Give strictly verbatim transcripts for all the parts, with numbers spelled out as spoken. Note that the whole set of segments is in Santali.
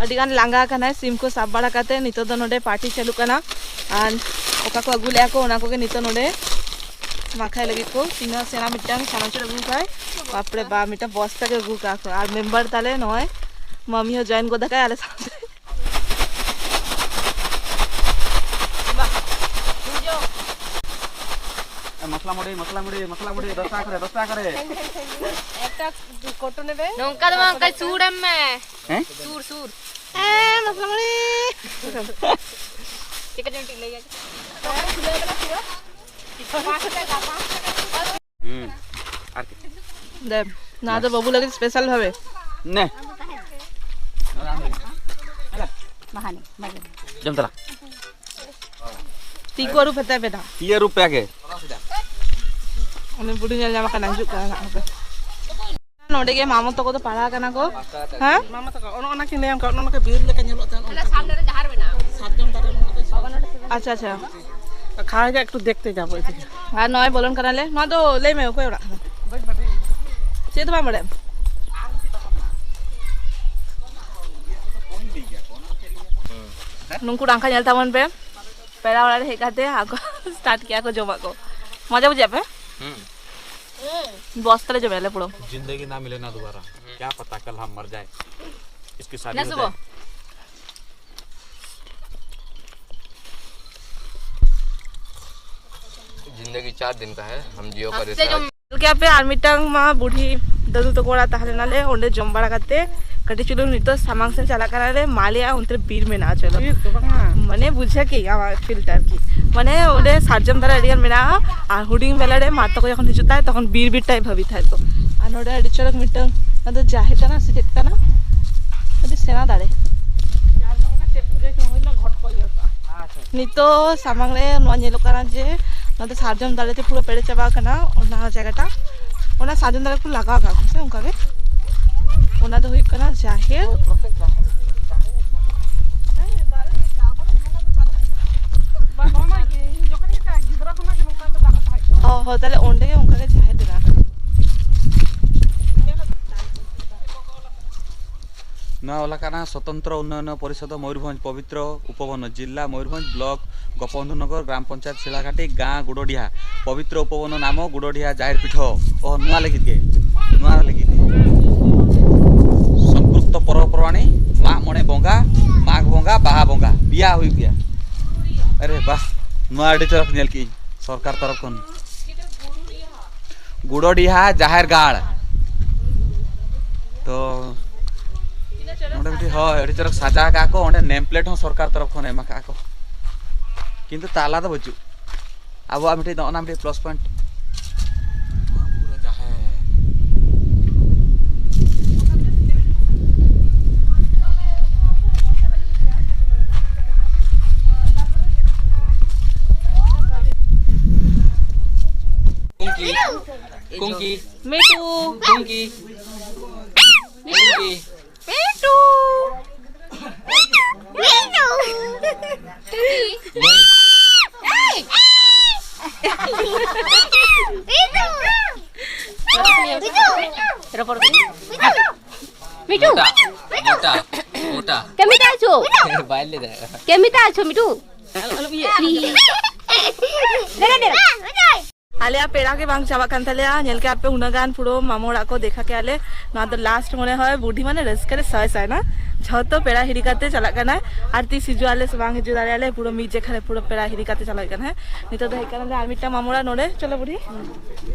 ᱟᱹᱰᱤ ᱜᱟᱱ ᱞᱟᱸᱜᱟ ᱟᱠᱟᱱᱟᱭ᱾ ᱥᱤᱢ ᱠᱚ ᱥᱟᱵ ᱵᱟᱲᱟ ᱠᱟᱛᱮ ᱱᱤᱛᱚᱜ ᱫᱚ ᱱᱚᱰᱮ ᱯᱟᱨᱴᱤ ᱪᱟᱹᱞᱩᱜ ᱠᱟᱱᱟ᱾ ᱟᱨ ᱚᱠᱟ ᱠᱚ ᱟᱹᱜᱩ ᱞᱮᱜᱼᱟ ᱠᱚ, ᱚᱱᱟ ᱠᱚᱜᱮ ᱱᱤᱛᱚᱜ ᱱᱚᱰᱮ ᱢᱟᱠᱷᱟᱭ ᱞᱟᱹᱜᱤᱫ ᱠᱚ᱾ ᱛᱤᱱᱟᱹᱜ ᱥᱮᱬᱟ ᱢᱤᱫᱴᱟᱝ ᱪᱟᱱᱟᱪᱩᱨ ᱟᱹᱜᱩ ᱠᱟᱭ, ᱵᱟᱯᱨᱮ ᱵᱟᱯ, ᱢᱤᱫᱴᱟᱝ ᱵᱚᱥᱛᱟ ᱜᱮ ᱟᱹᱜᱩ ᱠᱟᱜᱼᱟ ᱠᱚ᱾ ᱟᱨ ᱢᱮᱢᱵᱟᱨ ᱛᱟᱞᱮ ᱱᱚᱜᱼᱚᱭ ᱢᱟᱢᱤ ᱦᱚᱸ ᱡᱚᱭᱮᱱ ᱜᱚᱫ ᱟᱠᱟᱭ ᱟᱞᱮ ᱥᱟᱶᱛᱮ᱾ ᱮ, ᱢᱚᱥᱞᱟ ᱢᱩᱲᱤ, ᱢᱚᱥᱞᱟ ᱢᱩᱲᱤ, ᱢᱚᱥᱞᱟ ᱢᱩᱲᱤ, ᱫᱚᱥ ᱴᱟᱠᱟ ᱠᱚᱨᱮ, ᱫᱚᱥ ᱴᱟᱠᱟ ᱠᱚᱨᱮ᱾ একটা কটনে বে। ᱱᱚᱝᱠᱟ ᱫᱚ ᱵᱟᱝ, ᱚᱱᱠᱟ ᱥᱩᱨ ᱮᱢ ᱢᱮ᱾ ᱦᱮᱸ? ᱥᱩᱨ, ᱥᱩᱨ᱾ ᱮ, ᱢᱚᱥᱞᱟ ᱢᱩᱲᱤ᱾ ᱪᱮᱫ ᱠᱟ ᱪᱚᱝ ᱢᱤᱫᱴᱤᱡ ᱞᱟᱹᱭ ᱜᱮ᱾ ᱦᱩᱸ᱾ ᱟᱨ ᱪᱮᱫ? ᱫᱮᱵ, ᱱᱚᱣᱟ ᱫᱚ ᱵᱟᱹᱵᱩ ᱞᱟᱹᱜᱤᱫ ᱥᱯᱮᱥᱟᱞ ᱵᱷᱟᱵᱮ᱾ ᱱᱮ᱾ ᱡᱚᱢ ᱛᱟᱞᱟ᱾ ᱛᱤ ᱠᱚ ᱟᱹᱨᱩᱵ ᱯᱷᱮᱛᱟᱭ ᱯᱮ ᱫᱟ᱾ ᱛᱤ ᱟᱹᱨᱩᱵ ᱯᱮ ᱟᱜᱮ᱾ ᱩᱱᱤ ᱵᱩᱰᱷᱤ ᱧᱮᱞ ᱧᱟᱢ ᱠᱟᱱᱟ, ᱦᱤᱡᱩᱜ ᱠᱟᱱᱟ ᱱᱟᱜ ᱦᱟᱯᱮ᱾ ᱱᱚᱰᱮ ᱜᱮ ᱢᱟᱢᱚ ᱛᱟᱠᱚ ᱫᱚ ᱯᱟᱲᱟᱣ ᱠᱟᱱᱟ ᱠᱚ᱾ ᱦᱮᱸ? ᱢᱟᱢᱟ ᱛᱟᱠᱚ, ᱚᱱᱮ ᱚᱱᱟ ᱠᱤᱱ ᱞᱟᱹᱭᱟᱢ ᱠᱟᱱᱟ, ᱚᱱᱮ ᱚᱱᱟ ᱠᱚ ᱵᱤᱨ ᱞᱮᱠᱟ ᱧᱮᱞᱚᱜ ᱛᱟᱦᱮᱸᱫ, ᱚᱱᱟ ᱥᱟᱨᱡᱚᱢ ᱫᱟᱨᱮ ᱨᱮᱱᱟᱜ ᱫᱚ᱾ ᱟᱪᱪᱷᱟ, ᱟᱪᱪᱷᱟ᱾ ᱠᱷᱟᱣᱟ ᱜᱮ ᱮᱠᱴᱩ ᱫᱮᱠᱷᱛᱮ ᱡᱟᱵᱚ ᱮᱫᱤᱠᱮ᱾ ᱟᱨ ᱱᱚᱜᱼᱚᱭ ᱵᱚᱞᱚᱱ ᱠᱟᱱᱟᱞᱮ᱾ ᱱᱚᱣᱟ ᱫᱚ ᱞᱟᱹᱭ ᱢᱮ, ᱚᱠᱚᱭ ᱚᱲᱟᱜ ᱠᱟᱱᱟ? ᱪᱮᱫ ᱫᱚ ᱵᱟᱢ ᱵᱟᱲᱟᱭᱟ? ᱱᱩᱠᱩ ᱰᱟᱝᱠᱟ ᱧᱮᱞ ᱛᱟᱵᱚᱱ ᱯᱮ᱾ ᱯᱮᱲᱟ ᱚᱲᱟᱜ ᱨᱮ ᱦᱮᱡ ᱠᱟᱛᱮ ᱟᱠᱚ ᱥᱴᱟᱨᱴ ᱠᱮᱜᱼᱟ ᱠᱚ ᱡᱚᱢᱟᱜ ᱠᱚ᱾ ᱢᱚᱡᱟ ᱵᱩᱡᱷᱟᱹᱜᱼᱟ ᱯᱮ? ᱦᱩᱸ᱾ ᱵᱚᱥᱛᱟ ᱞᱮ ᱡᱚᱢᱮᱜᱼᱟ ᱞᱮ ᱯᱩᱨᱟᱹ᱾ जिंदगी ना मिले ना दोबारा, क्या पता कल हम मर जाए। इसकी शादी हो जाए। जिंदगी चार दिन का है, हम जियो का ᱟᱥᱛᱮ ᱡᱚᱢ᱾ ᱧᱮᱞ ᱠᱮᱜᱼᱟ ᱯᱮ, ᱟᱨ ᱢᱤᱫᱴᱟᱝ ᱢᱟ ᱵᱩᱰᱷᱤ ᱫᱟᱫᱩ ᱛᱟᱠᱚ ᱚᱲᱟᱜ ᱛᱟᱦᱮᱸ ᱞᱮᱱᱟᱞᱮ, ᱚᱸᱰᱮ ᱡᱚᱢ ᱵᱟᱲᱟ ᱠᱟᱛᱮ ᱠᱟᱹᱴᱤᱡ ᱪᱩᱞᱩᱝ ᱱᱤᱛᱚᱜ ᱥᱟᱢᱟᱝ ᱥᱮᱫ ᱪᱟᱞᱟᱜ ᱠᱟᱱᱟᱞᱮ, ᱢᱟᱞᱮᱭᱟ ᱚᱱᱛᱮ ᱨᱮ ᱵᱤᱨ ᱢᱮᱱᱟᱜᱼᱟ᱾ ᱪᱚᱞᱚ᱾ ᱵᱤᱨ ᱫᱚ ᱵᱟᱝᱟ᱾ ᱢᱟᱱᱮ ᱵᱩᱡᱷᱟᱹᱣ ᱠᱮᱜ ᱟᱢ ᱯᱷᱤᱞᱴᱟᱨ ᱠᱤ, ᱢᱟᱱᱮ ᱚᱸᱰᱮ ᱥᱟᱨᱡᱚᱢ ᱫᱟᱨᱮ ᱟᱹᱰᱤ ᱜᱟᱱ ᱢᱮᱱᱟᱜᱼᱟ, ᱟᱨ ᱦᱩᱰᱤᱧ ᱵᱮᱞᱟ ᱨᱮ ᱢᱟ ᱛᱟᱠᱚ ᱡᱚᱠᱷᱚᱱ ᱦᱤᱡᱩᱜ ᱛᱟᱦᱮᱸᱫ ᱛᱚᱠᱷᱚᱱ ᱵᱤᱨ ᱵᱤᱨ ᱴᱟᱭᱤᱯ ᱵᱷᱟᱵᱤ ᱛᱟᱦᱮᱸᱫ ᱠᱚ᱾ ᱟᱨ ᱱᱚᱰᱮ ᱟᱹᱰᱤ ᱪᱚᱨᱚᱠ ᱢᱤᱫᱴᱟᱝ, ᱚᱱᱟ ᱫᱚ ᱡᱟᱦᱮᱨ ᱠᱟᱱᱟ ᱥᱮ ᱪᱮᱫ ᱠᱟᱱᱟ? ᱟᱹᱰᱤ ᱥᱮᱬᱟ ᱫᱟᱨᱮ᱾ ᱱᱤᱛᱚᱜ ᱥᱟᱢᱟᱝ ᱨᱮ ᱱᱚᱣᱟ ᱧᱮᱞᱚᱜ ᱠᱟᱱᱟ ᱡᱮ ᱱᱚᱣᱟ ᱫᱚ ᱥᱟᱨᱡᱚᱢ ᱫᱟᱨᱮ ᱛᱮ ᱯᱩᱨᱟᱹ ᱯᱮᱨᱮᱡ ᱪᱟᱵᱟ ᱟᱠᱟᱱᱟ ᱚᱱᱟ ᱡᱟᱭᱜᱟᱴᱟ᱾ ᱚᱱᱟ ᱥᱟᱨᱡᱚᱢ ᱫᱟᱨᱮ ᱠᱚ ᱞᱟᱜᱟᱣ ᱟᱠᱟᱫ ᱠᱚ ᱥᱮ ᱚᱱᱠᱟ ᱜᱮ᱾ ᱚᱱᱟ ᱫᱚ ᱦᱩᱭᱩᱜ ᱠᱟᱱᱟ ᱡᱟᱦᱮᱨ᱾ ᱚ ᱦᱚᱸ, ᱛᱟᱦᱞᱮ ᱚᱸᱰᱮ ᱜᱮ ᱚᱱᱠᱟ ᱜᱮ ᱡᱟᱦᱮᱨ ᱵᱮᱱᱟᱣ ᱟᱠᱟᱱᱟ᱾ ᱱᱚᱣᱟ ᱚᱞ ᱟᱠᱟᱱᱟ ᱥᱚᱛᱚᱱᱛᱨᱚ ᱩᱱᱱᱚᱭᱚᱱ ᱯᱚᱨᱤᱥᱚᱫ ᱢᱚᱭᱩᱨᱵᱷᱚᱸᱡᱽ, ᱯᱚᱵᱤᱛᱨᱚ ᱩᱯᱚᱵᱚᱱ, ᱡᱤᱞᱟ ᱢᱚᱭᱩᱨᱵᱷᱚᱸᱡᱽ, ᱵᱞᱚᱠ ᱜᱳᱯᱚᱵᱚᱱᱫᱷᱩ ᱱᱚᱜᱚᱨ, ᱜᱨᱟᱢ ᱯᱚᱧᱪᱟᱭᱮᱛ ᱥᱤᱞᱟᱜᱷᱟᱴᱤ, ᱜᱟᱸ ᱜᱩᱰᱚᱰᱤᱦᱟ᱾ ᱯᱚᱵᱤᱛᱨᱚ ᱩᱯᱚᱵᱚᱱ ᱱᱟᱢᱚ ᱜᱩᱰᱚᱰᱤᱦᱟ ᱡᱟᱦᱮᱨ ᱯᱤᱴᱷᱟᱹ᱾ ᱚ, ᱱᱚᱣᱟ ᱞᱟᱹᱜᱤᱫ ᱜᱮ, ᱱᱚᱣᱟ ᱞᱟᱹᱜᱤᱫ ᱜᱮ᱾ ᱥᱚᱝᱠᱨᱩᱯᱛᱚ ᱯᱚᱨᱚᱵᱽ ᱯᱚᱨᱵᱟᱱᱤ, ᱢᱟᱜ ᱢᱚᱬᱮ ᱵᱚᱸᱜᱟ, ᱢᱟᱜᱽ ᱵᱚᱸᱜᱟ, ᱵᱟᱦᱟ ᱵᱚᱸᱜᱟ, ᱯᱮᱭᱟ ᱦᱩᱭᱩᱜ ᱜᱮᱭᱟ᱾ ᱟᱨᱮ ᱵᱟᱦ, ᱱᱚᱣᱟ ᱟᱹᱰᱤ ᱪᱚᱨᱚᱠ ᱧᱮᱞ ᱠᱮᱜᱼᱟᱹᱧ ᱥᱚᱨᱠᱟᱨ ᱛᱚᱨᱚᱯ ᱠᱷᱚᱱ᱾ ᱜᱩᱰᱚᱰᱤᱦᱟ ᱡᱟᱦᱮᱨ ᱜᱟᱲ᱾ ᱛᱚ ᱱᱚᱰᱮ ᱢᱤᱫᱴᱤᱡ, ᱦᱳᱭ, ᱟᱹᱰᱤ ᱪᱚᱨᱚᱠ ᱥᱟᱡᱟᱣ ᱠᱟᱜᱼᱟ ᱠᱚ᱾ ᱚᱸᱰᱮ ᱱᱮᱢ ᱯᱞᱮᱴ ᱦᱚᱸ ᱥᱚᱨᱠᱟᱨ ᱛᱚᱨᱚᱯ ᱠᱷᱚᱱ ᱮᱢ ᱠᱟᱜᱼᱟ ᱠᱚ, ᱠᱤᱱᱛᱩ ᱛᱟᱞᱟ ᱫᱚ ᱵᱟᱹᱪᱩᱜ᱾ ᱟᱵᱚᱣᱟᱜ ᱢᱤᱫᱴᱤᱡ ᱱᱚᱜᱼᱚ ᱱᱟ ᱢᱤᱫᱴᱤᱡ ᱯᱞᱟᱥ ᱯᱚᱭᱮᱱᱴ᱾ ᱱᱚᱣᱟ ᱯᱩᱨᱟᱹ ᱡᱟᱦᱮᱨ᱾ ᱠᱩᱝᱠᱤ, ᱠᱩᱝᱠᱤ, ᱢᱤᱴᱩ, ᱠᱩᱝᱠᱤ, ᱠᱩᱝᱠᱤ᱾ ᱢᱤᱴᱩ! ᱢᱤᱴᱩ! ᱢᱤᱴᱩ! ᱨᱚᱯᱚᱲ ᱠᱟᱹᱱᱟᱹᱧ᱾ ᱢᱤᱴᱩ! ᱢᱚᱴᱟ, ᱢᱚᱴᱟ, ᱢᱚᱴᱟ᱾ ᱠᱟᱹᱢᱤ ᱛᱟ ᱟᱪᱷᱚ? ᱵᱟᱭ ᱞᱟᱹᱭ ᱫᱟᱲᱮᱭᱟᱜ ᱠᱟᱱᱟ᱾ ᱠᱟᱹᱢᱤ ᱛᱟ ᱟᱪᱷᱚ, ᱢᱤᱴᱩ? ᱫᱮᱞᱟ, ᱫᱮᱞᱟ᱾ ᱟᱞᱮᱭᱟᱜ ᱯᱮᱲᱟ ᱜᱮ ᱵᱟᱝ ᱪᱟᱵᱟᱜ ᱠᱟᱱ ᱛᱟᱞᱮᱭᱟ᱾ ᱧᱮᱞ ᱠᱮᱜᱼᱟ ᱯᱮ ᱩᱱᱟᱹᱜ ᱜᱟᱱ ᱯᱩᱨᱟᱹ ᱢᱟᱢᱚ ᱚᱲᱟᱜ ᱠᱚ ᱫᱮᱠᱷᱟ ᱠᱮᱜᱼᱟ ᱞᱮ᱾ ᱱᱚᱣᱟ ᱫᱚ ᱞᱟᱥᱴ ᱢᱚᱱᱮ ᱦᱚᱭ ᱵᱩᱰᱷᱤ ᱢᱟᱱᱮ ᱨᱟᱹᱥᱠᱟᱹ ᱨᱮ ᱥᱟᱭ ᱥᱟᱭ ᱱᱟ᱾ ᱡᱷᱚᱛᱚ ᱯᱮᱲᱟ ᱦᱤᱨᱤ ᱠᱟᱛᱮ ᱪᱟᱞᱟᱜ ᱠᱟᱱᱟᱭ᱾ ᱟᱨ ᱛᱤᱥ ᱦᱤᱡᱩᱜ ᱟᱞᱮ ᱥᱮ ᱵᱟᱝ ᱦᱤᱡᱩᱜ ᱫᱟᱲᱮᱭᱟᱜᱼᱟ ᱞᱮ, ᱯᱩᱨᱟᱹ ᱢᱤᱫ ᱡᱮᱠᱷᱟ ᱨᱮ ᱯᱩᱨᱟᱹ ᱯᱮᱲᱟ ᱦᱤᱨᱤ ᱠᱟᱛᱮ ᱪᱟᱞᱟᱜ ᱦᱩᱭᱩᱜ ᱠᱟᱱᱟ᱾ ᱦᱮᱸ, ᱱᱤᱛᱚᱜ ᱫᱚ ᱦᱮᱡ ᱠᱟᱱᱟᱞᱮ ᱟᱨ ᱢᱤᱫᱴᱟᱝ ᱢᱟᱢᱚ ᱚᱲᱟᱜ ᱱᱚᱰᱮ᱾ ᱪᱚᱞᱚ ᱵᱩᱰᱷᱤ,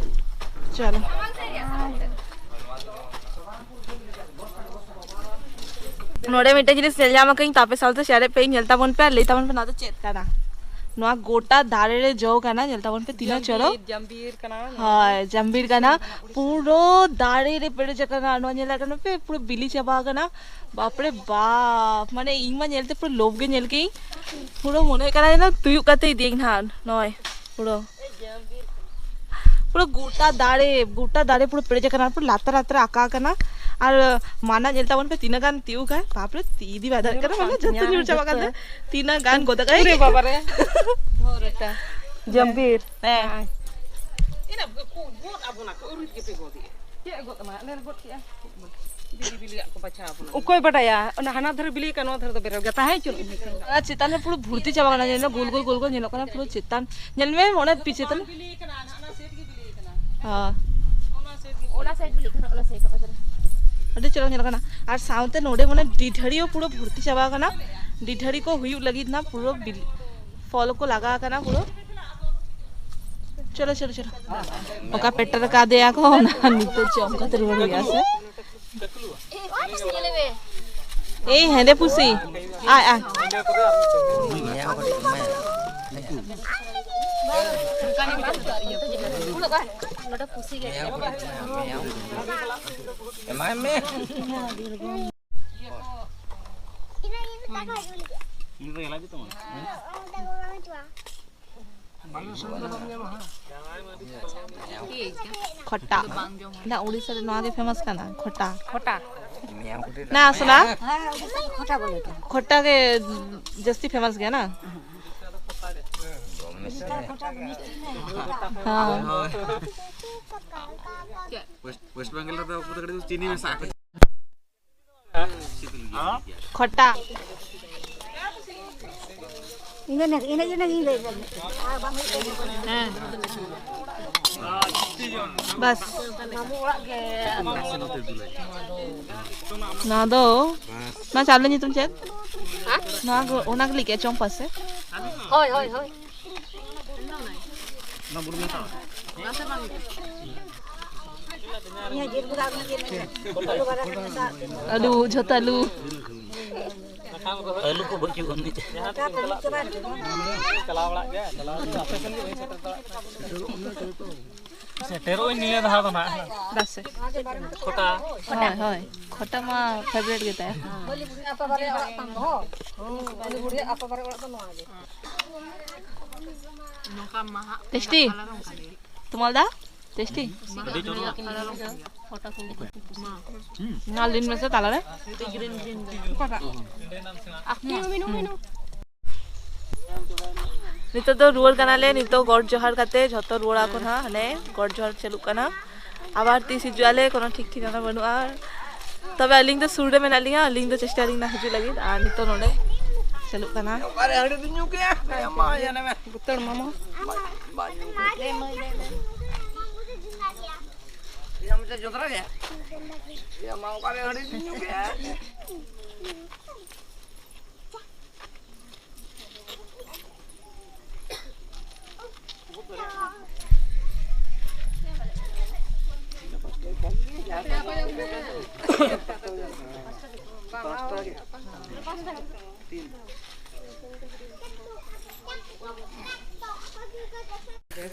ᱪᱚᱞᱚ᱾ ᱱᱚᱰᱮ ᱢᱤᱫᱴᱮᱱ ᱡᱤᱱᱤᱥ ᱧᱮᱞ ᱧᱟᱢ ᱟᱠᱟᱫᱟᱹᱧ, ᱛᱟᱯᱮ ᱥᱟᱶᱛᱮ ᱥᱮᱭᱟᱨᱮᱫ ᱯᱮ, ᱧᱮᱞ ᱛᱟᱵᱚᱱ ᱯᱮ ᱟᱨ ᱞᱟᱹᱭ ᱛᱟᱵᱚᱱ ᱯᱮ ᱱᱚᱣᱟ ᱫᱚ ᱪᱮᱫ ᱠᱟᱱᱟ᱾ ᱱᱚᱣᱟ ᱜᱚᱴᱟ ᱫᱟᱨᱮ ᱨᱮ ᱡᱚ ᱠᱟᱱᱟ, ᱧᱮᱞ ᱛᱟᱵᱚᱱ ᱯᱮ ᱛᱤᱱᱟᱹᱜ ᱪᱚᱨᱚᱠ᱾ ᱡᱟᱢᱵᱤᱨ, ᱡᱟᱢᱵᱤᱨ ᱠᱟᱱᱟ ᱱᱚᱣᱟ᱾ ᱦᱳᱭ, ᱡᱟᱢᱵᱤᱨ ᱠᱟᱱᱟ, ᱯᱩᱨᱟᱹ ᱫᱟᱨᱮ ᱨᱮ ᱯᱮᱨᱮᱡ ᱟᱠᱟᱱᱟ᱾ ᱱᱚᱣᱟ ᱧᱮᱞ ᱟᱠᱟᱱᱟ ᱯᱮ, ᱯᱩᱨᱟᱹ ᱵᱤᱞᱤ ᱪᱟᱵᱟ ᱟᱠᱟᱱᱟ᱾ ᱵᱟᱯᱨᱮ ᱵᱟᱯ, ᱢᱟᱱᱮ ᱤᱧ ᱢᱟ ᱧᱮᱞᱛᱮ ᱯᱩᱨᱟᱹ ᱞᱳᱵᱷ ᱜᱮ ᱧᱮᱞ ᱠᱮᱜᱼᱟᱹᱧ᱾ ᱯᱩᱨᱟᱹ ᱢᱚᱱᱮ ᱦᱩᱭᱩᱜ ᱠᱟᱱᱟ ᱡᱮᱱᱚ ᱛᱩᱭᱩᱜ ᱠᱟᱛᱮ ᱤᱫᱤᱭᱟᱹᱧ ᱱᱟᱦᱟᱜ ᱱᱚᱜᱼᱚᱭ ᱯᱩᱨᱟᱹ᱾ ᱯᱩᱨᱟᱹ ᱜᱚᱴᱟ ᱫᱟᱨᱮ, ᱜᱚᱴᱟ ᱫᱟᱨᱮ ᱯᱩᱨᱟᱹ ᱯᱮᱨᱮᱡ ᱟᱠᱟᱱᱟ, ᱯᱩᱨᱟᱹ ᱞᱟᱛᱟᱨ ᱞᱟᱛᱟᱨ ᱟᱠᱟ ᱟᱠᱟᱱᱟ᱾ ᱟᱨ ᱢᱟᱱᱟ ᱧᱮᱞ ᱛᱟᱵᱚᱱ ᱯᱮ ᱛᱤᱱᱟᱹᱜ ᱜᱟᱱ ᱛᱤᱭᱩᱜᱟᱭ, ᱵᱟᱯᱨᱮ ᱛᱤ ᱤᱫᱤ ᱵᱟᱭ ᱫᱟᱲᱮᱭᱟᱜ ᱠᱟᱱᱟ, ᱢᱟᱱᱮ ᱡᱚᱛᱚ ᱧᱩᱨ ᱪᱟᱵᱟᱜ ᱠᱟᱱ ᱛᱟᱭᱟ᱾ ᱛᱤᱱᱟᱹᱜ ᱜᱟᱱ ᱜᱚᱫ ᱠᱟᱜᱼᱟᱭ᱾ ᱩᱨᱮ ᱵᱟᱵᱟ ᱨᱮ᱾ ᱫᱷᱚᱨ ᱮᱴᱟ᱾ ᱡᱟᱢᱵᱤᱨ᱾ ᱦᱮᱸ᱾ ᱪᱮᱫ ᱮ ᱜᱚᱫ ᱟᱢᱟ? ᱟᱞᱮ ᱞᱮ ᱜᱚᱫ ᱠᱮᱜᱼᱟ᱾ ᱚᱠᱚᱭ ᱵᱟᱰᱟᱭᱟ, ᱚᱱᱟ ᱦᱟᱱᱟ ᱫᱷᱟᱨᱮ ᱵᱤᱞᱤ ᱠᱟᱱᱟ, ᱱᱚᱣᱟ ᱫᱷᱟᱨᱮ ᱫᱚ ᱵᱮᱨᱮᱞ ᱜᱮ ᱛᱟᱦᱮᱸ ᱦᱚᱪᱚᱱ᱾ ᱟᱨ ᱪᱮᱛᱟᱱ ᱨᱮ ᱯᱩᱨᱟᱹ ᱵᱷᱩᱨᱛᱤ ᱪᱟᱵᱟ ᱠᱟᱱᱟ, ᱧᱮᱞ ᱢᱮ, ᱜᱳᱞ ᱜᱳᱞ ᱜᱳᱞ ᱜᱳᱞ ᱧᱮᱞᱚᱜ ᱠᱟᱱᱟ ᱯᱩᱨᱟᱹ ᱪᱮᱛᱟᱱ᱾ ᱧᱮᱞ ᱢᱮ, ᱚᱱᱟ ᱯᱤᱪᱷᱮ ᱛᱟᱞᱮ᱾ ᱦᱮᱸ᱾ ᱚᱱᱟ ᱥᱟᱭᱤᱰ ᱵᱤᱞᱤ ᱠᱟᱱᱟ, ᱚᱱᱟ ᱥᱟᱭᱤᱰ ᱠᱟᱱᱟ᱾ ᱟᱹᱰᱤ ᱪᱚᱨᱚᱠ ᱧᱮᱞᱚᱜ ᱠᱟᱱᱟ᱾ ᱟᱨ ᱥᱟᱶᱛᱮ ᱱᱚᱰᱮ ᱢᱟᱱᱮ ᱰᱤᱰᱷᱟᱹᱲᱤ ᱦᱚᱸ ᱯᱩᱨᱟᱹ ᱵᱷᱩᱨᱛᱤ ᱪᱟᱵᱟ ᱠᱟᱱᱟ᱾ ᱰᱤᱰᱷᱟᱹᱲᱤ ᱠᱚ ᱦᱩᱭᱩᱜ ᱞᱟᱹᱜᱤᱫ ᱱᱟ ᱯᱩᱨᱟᱹ ᱵᱤᱞᱤ, ᱯᱷᱚᱞ ᱠᱚ ᱞᱟᱜᱟᱣ ᱠᱟᱱᱟ ᱯᱩᱨᱟᱹ᱾ ᱪᱚᱞᱚ, ᱪᱚᱞᱚ, ᱪᱚᱞᱚ᱾ ᱚᱠᱟ ᱯᱮᱴᱮᱨ ᱠᱟᱫᱮᱭᱟ ᱠᱚ, ᱚᱱᱟ ᱱᱤᱛᱚᱜ ᱡᱚᱢ ᱠᱟᱛᱮ ᱨᱩᱣᱟᱹᱲ ᱦᱩᱭᱩᱜᱼᱟ ᱥᱮ? ᱮᱭ ᱦᱮᱸᱫᱮ ᱯᱩᱥᱤ, ᱟᱭ, ᱟᱭ᱾ ᱮᱢᱟᱭ ᱢᱮ᱾ ᱠᱷᱚᱴᱟ᱾ ᱚᱱᱟ ᱩᱲᱤᱥᱥᱟ ᱨᱮ ᱱᱚᱣᱟ ᱜᱮ ᱯᱷᱮᱢᱟᱥ ᱠᱟᱱᱟ, ᱠᱷᱚᱴᱟ᱾ ᱠᱷᱚᱴᱟ᱾ ᱱᱟ, ᱥᱳᱱᱟ? ᱠᱷᱚᱴᱟ ᱜᱮ ᱡᱟᱹᱥᱛᱤ ᱯᱷᱮᱢᱟᱥ ᱜᱮᱭᱟ ᱱᱟ? ᱦᱮᱸ᱾ ᱦᱳᱭ᱾ ᱪᱮᱫ? ᱳᱭᱮᱥᱴ, ᱳᱭᱮᱥᱴ ᱵᱮᱝᱜᱚᱞ ᱨᱮᱫᱚ ᱩᱱᱠᱩ ᱫᱚ ᱠᱟᱹᱴᱤᱡ ᱪᱤᱱᱤ ᱢᱮᱥᱟ ᱟᱠᱚ᱾ ᱠᱷᱚᱴᱟ᱾ ᱤᱱᱟᱹ, ᱤᱱᱟᱹ, ᱤᱱᱟᱹ ᱜᱤᱧ ᱞᱟᱹᱭ ᱫᱟ᱾ ᱦᱮᱸ᱾ ᱵᱟᱥ᱾ ᱱᱚᱣᱟ ᱫᱚ, ᱱᱚᱣᱟ ᱪᱟᱣᱞᱮ ᱧᱩᱛᱩᱢ ᱪᱮᱫ? ᱦᱮᱸ? ᱱᱚᱣᱟ ᱜᱮ, ᱚᱱᱟ ᱜᱮ ᱞᱟᱹᱭ ᱠᱮᱫᱼᱟ, ᱪᱚᱢᱯᱟ ᱥᱮ? ᱦᱳᱭ, ᱦᱳᱭ, ᱦᱳᱭ᱾ ᱟᱹᱞᱩ, ᱡᱷᱚᱛᱚ ᱟᱹᱞᱩ᱾ ᱟᱹᱞᱩ ᱠᱚ ᱵᱟᱹᱪᱩᱜ ᱟᱹᱱᱤᱡ᱾ ᱥᱮᱴᱮᱨᱚᱜ ᱟᱹᱧ ᱱᱤᱭᱟᱹ ᱫᱷᱟᱣ ᱫᱚ ᱱᱟᱦᱟᱜ᱾ ᱵᱟᱥ ᱥᱮ᱾ ᱠᱷᱚᱴᱟ᱾ ᱦᱳᱭ, ᱦᱳᱭ᱾ ᱠᱷᱚᱴᱟ ᱢᱟ favourite ᱜᱮ ᱛᱟᱭ᱾ ᱱᱚᱝᱠᱟ ᱢᱟᱦᱟ ᱴᱮᱥᱴᱤ᱾ ᱟᱞᱟᱫᱟ ᱚᱱᱠᱟ ᱜᱮ᱾ ᱛᱩᱢᱟᱞ ᱫᱟ? ᱴᱮᱥᱴᱤ? ᱟᱹᱰᱤ ᱪᱚᱨᱚᱠ᱾ ᱱᱚᱣᱟ ᱞᱤᱱ ᱢᱮᱥᱮ ᱛᱟᱞᱟᱨᱮ᱾ ᱟᱠᱷᱱᱤ ᱢᱤᱱᱩ, ᱢᱤᱱᱩ᱾ ᱱᱤᱛᱚᱜ ᱫᱚ ᱨᱩᱣᱟᱹᱲ ᱠᱟᱱᱟᱞᱮ᱾ ᱱᱤᱛᱚᱜ ᱜᱚᱰ ᱡᱚᱦᱟᱨ ᱠᱟᱛᱮ ᱡᱷᱚᱛᱚ ᱨᱩᱣᱟᱹᱲ ᱟᱠᱚ ᱱᱟᱦᱟᱜ᱾ ᱦᱟᱱᱮ ᱜᱚᱰ ᱡᱚᱦᱟᱨ ᱪᱟᱹᱞᱩᱜ ᱠᱟᱱᱟ᱾ ᱟᱵᱟᱨ ᱛᱤᱥ ᱦᱤᱡᱩᱜ ᱟᱞᱮ, ᱠᱳᱱᱳ ᱴᱷᱤᱠ ᱴᱷᱤᱠᱟᱹᱱᱟ ᱵᱟᱹᱱᱩᱜᱼᱟ᱾ ᱛᱚᱵᱮ ᱟᱹᱞᱤᱧ ᱫᱚ ᱥᱩᱨ ᱨᱮ ᱢᱮᱱᱟᱜ ᱞᱤᱧᱟ, ᱟᱹᱞᱤᱧ ᱫᱚ ᱪᱮᱥᱴᱟᱭᱟᱞᱤᱧ ᱱᱟ ᱦᱤᱡᱩᱜ ᱞᱟᱹᱜᱤᱫ᱾ ᱟᱨ ᱱᱤᱛᱚᱜ ᱱᱚᱰᱮ ᱪᱟᱹᱞᱩᱜ ᱠᱟᱱᱟ᱾ ᱚᱠᱟᱨᱮ ᱦᱟᱺᱰᱤ ᱫᱚᱧ ᱧᱩ ᱠᱮᱜᱼᱟ? ᱟᱭᱟ ᱢᱟ, ᱟᱭᱟ ᱱᱮ ᱢᱮ᱾ ᱵᱩᱛᱟᱹᱲ ᱢᱟᱢᱚ᱾ ᱵᱟᱝ ᱧᱩ᱾ ᱞᱟᱹᱭ ᱢᱟᱹᱭ, ᱞᱟᱹᱭ ᱢᱟᱹᱭ᱾ ᱭᱟ, ᱢᱤᱫᱴᱮᱱ ᱡᱚᱸᱫᱽᱨᱟ ᱜᱮ᱾ ᱭᱟ, ᱢᱟ, ᱚᱠᱟᱨᱮ ᱦᱟᱺᱰᱤ ᱫᱚᱧ ᱧᱩ ᱠᱮᱜᱼᱟ?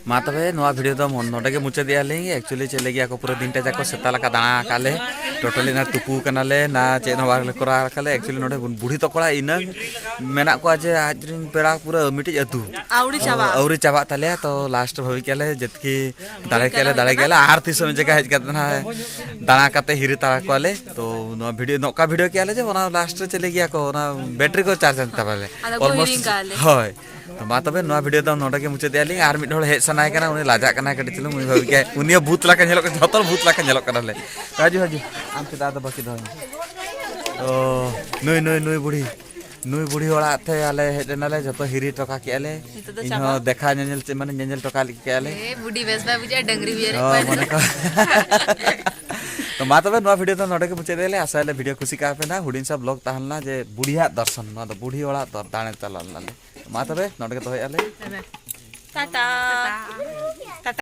ᱢᱟ ᱛᱚᱵᱮ, ᱱᱚᱣᱟ video ᱫᱚ ᱱᱚᱰᱮ ᱜᱮ ᱢᱩᱪᱟᱹᱫᱮᱜᱼᱟ ᱞᱤᱧ᱾ Actually ᱪᱮᱫ ᱞᱟᱹᱜᱤᱫ ᱟᱠᱚ ᱯᱩᱨᱟᱹ ᱫᱤᱱᱴᱟ ᱡᱟᱠᱚ ᱥᱮᱛᱟ ᱞᱮᱠᱟ ᱫᱟᱬᱟ ᱟᱠᱟᱫ ᱞᱮ, totally ᱱᱟ ᱛᱩᱯᱩ ᱠᱟᱱᱟᱞᱮ, ᱱᱟ ᱪᱮᱫ ᱦᱚᱸ ᱵᱟᱝᱞᱮ ᱠᱚᱨᱟᱣ ᱟᱠᱟᱫ ᱞᱮ᱾ Actually ᱱᱚᱰᱮ ᱵᱩᱲᱦᱤ ᱛᱚᱠᱚᱲᱟ ᱤᱱᱟᱹᱝ ᱢᱮᱱᱟᱜ ᱠᱚᱣᱟ ᱡᱮ ᱟᱡ ᱨᱮᱱ ᱯᱮᱲᱟ ᱯᱩᱨᱟᱹ ᱢᱤᱫᱴᱤᱡ ᱟᱹᱛᱩ ᱟᱹᱣᱨᱤ ᱪᱟᱵᱟᱜ᱾ ᱟᱹᱣᱨᱤ ᱪᱟᱵᱟᱜ ᱛᱟᱞᱮᱭᱟ᱾ ᱛᱚ last ᱵᱷᱟᱵᱤ ᱠᱮᱫ ᱞᱮ ᱡᱮᱛᱠᱤ ᱫᱟᱲᱮ ᱠᱮᱫ ᱞᱮ, ᱫᱟᱲᱮ ᱠᱮᱫ ᱞᱮ, ᱟᱨ ᱛᱤᱥ ᱦᱚᱸ ᱢᱤᱫ ᱡᱟᱭᱜᱟ ᱦᱮᱡ ᱠᱟᱛᱮ ᱱᱟᱦᱟᱜ ᱫᱟᱬᱟ ᱠᱟᱛᱮ ᱦᱤᱨᱤ ᱛᱟᱨᱟ ᱠᱚᱣᱟᱞᱮ᱾ ᱛᱚ ᱱᱚᱣᱟ video, ᱱᱚᱝᱠᱟ video ᱠᱮᱫᱼᱟ ᱞᱮ ᱡᱮ ᱚᱱᱟ last ᱨᱮ ᱪᱮᱫ ᱞᱮ ᱜᱮᱭᱟ ᱠᱚ, ᱚᱱᱟ battery ᱠᱚ charge ᱮᱱ ᱛᱟᱵᱚᱱᱟ᱾ ᱟᱫᱚ ᱠᱚ almost ᱦᱤᱲᱤᱧ ᱠᱟᱜᱼᱟ ᱞᱮ᱾ ᱦᱳᱭ᱾ ᱛᱚ ᱢᱟ ᱛᱚᱵᱮ, ᱱᱚᱣᱟ video ᱫᱚ ᱱᱚᱰᱮ ᱜᱮ ᱢᱩᱪᱟᱹᱫᱮᱜᱼᱟ ᱞᱤᱧ᱾ ᱟᱨ ᱢᱤᱫ ᱦᱚᱲ ᱦᱮᱡ ᱥᱟᱱᱟᱭᱮ ᱠᱟᱱᱟ, ᱩᱱᱤ ᱞᱟᱡᱟᱜ ᱠᱟᱱᱟᱭ ᱠᱟᱹᱴᱤᱡ ᱪᱩᱞᱩᱝ, ᱩᱱᱤ ᱵᱷᱟᱵᱤ ᱠᱮᱫᱼᱟᱭ, ᱩᱱᱤ ᱦᱚᱸ ᱵᱷᱩᱛ ᱞᱮᱠᱟ ᱧᱮᱞᱚᱜ ᱠᱟᱱᱟ, ᱡᱷᱚᱛᱚ ᱦᱚᱲ ᱵᱷᱩᱛ ᱞᱮᱠᱟ ᱧᱮᱞᱚᱜ ᱠᱟᱱᱟᱞᱮ᱾ ᱦᱤᱡᱩᱜ, ᱦᱤᱡᱩᱜ, ᱟᱢ ᱪᱮᱫᱟᱜ ᱟᱫᱚ ᱵᱟᱹᱠᱤ ᱫᱚᱦᱚᱭ ᱢᱮ᱾ ᱛᱚ ᱱᱩᱭ, ᱱᱩᱭ, ᱱᱩᱭ ᱵᱩᱲᱦᱤ, ᱱᱩᱭ ᱵᱩᱲᱦᱤ ᱚᱲᱟᱜ ᱛᱮ ᱟᱞᱮ ᱦᱮᱡ ᱞᱮᱱᱟᱞᱮ, ᱡᱷᱚᱛᱚ ᱦᱤᱨᱤ ᱦᱚᱴᱚ ᱠᱟᱜ ᱠᱮᱜᱼᱟ ᱞᱮ᱾ ᱱᱤᱛᱚᱜ ᱫᱚ ᱤᱧ ᱪᱟᱵᱟ᱾ ᱦᱚᱸ ᱫᱮᱠᱷᱟ ᱧᱮᱧᱮᱞ ᱪᱮᱫ, ᱢᱟᱱᱮ ᱧᱮᱧᱮᱞ ᱦᱚᱴᱚ ᱠᱟᱜ ᱠᱮᱜᱼᱟ ᱞᱮ᱾ ᱮ, ᱵᱩᱰᱤ ᱵᱮᱥ ᱵᱟᱭ ᱵᱩᱡᱷᱟᱹᱜᱼᱟ, ᱰᱟᱹᱝᱨᱤ ᱩᱭᱟᱹᱨᱮᱫ ᱦᱳᱭ, ᱠᱚᱣᱟᱭ᱾ ᱢᱚᱱᱮ ᱠᱚ᱾ ᱛᱚ ᱢᱟ ᱛᱚᱵᱮ, ᱱᱚᱣᱟ video ᱫᱚ ᱱᱚᱰᱮ ᱜᱮ ᱢᱩᱪᱟᱹᱫ ᱞᱮ᱾ ᱟᱥᱟᱭᱟᱞᱮ video ᱠᱩᱥᱤ ᱠᱟᱜ ᱯᱮ ᱱᱟ᱾ ᱦᱩᱰᱤᱧ ᱥᱟ vlog ᱛᱟᱦᱮᱸ ᱞᱮᱱᱟ ᱡᱮ ᱵᱩᱲᱦᱤᱭᱟᱜ ᱫᱚᱨᱥᱚᱱ, ᱱᱚᱣᱟ ᱫᱚ ᱵᱩᱲᱦᱤ ᱚᱲᱟᱜ ᱫᱚ ᱫᱟᱬᱮ ᱪᱟᱞᱟᱣ ᱞᱮᱱᱟᱞᱮ᱾ ᱢᱟ ᱛᱚᱵᱮ, ᱱᱚᱰᱮ ᱜᱮ ᱫᱚᱦᱚᱭᱮᱫᱼᱟ ᱞᱮ᱾ ᱴᱟᱴᱟ᱾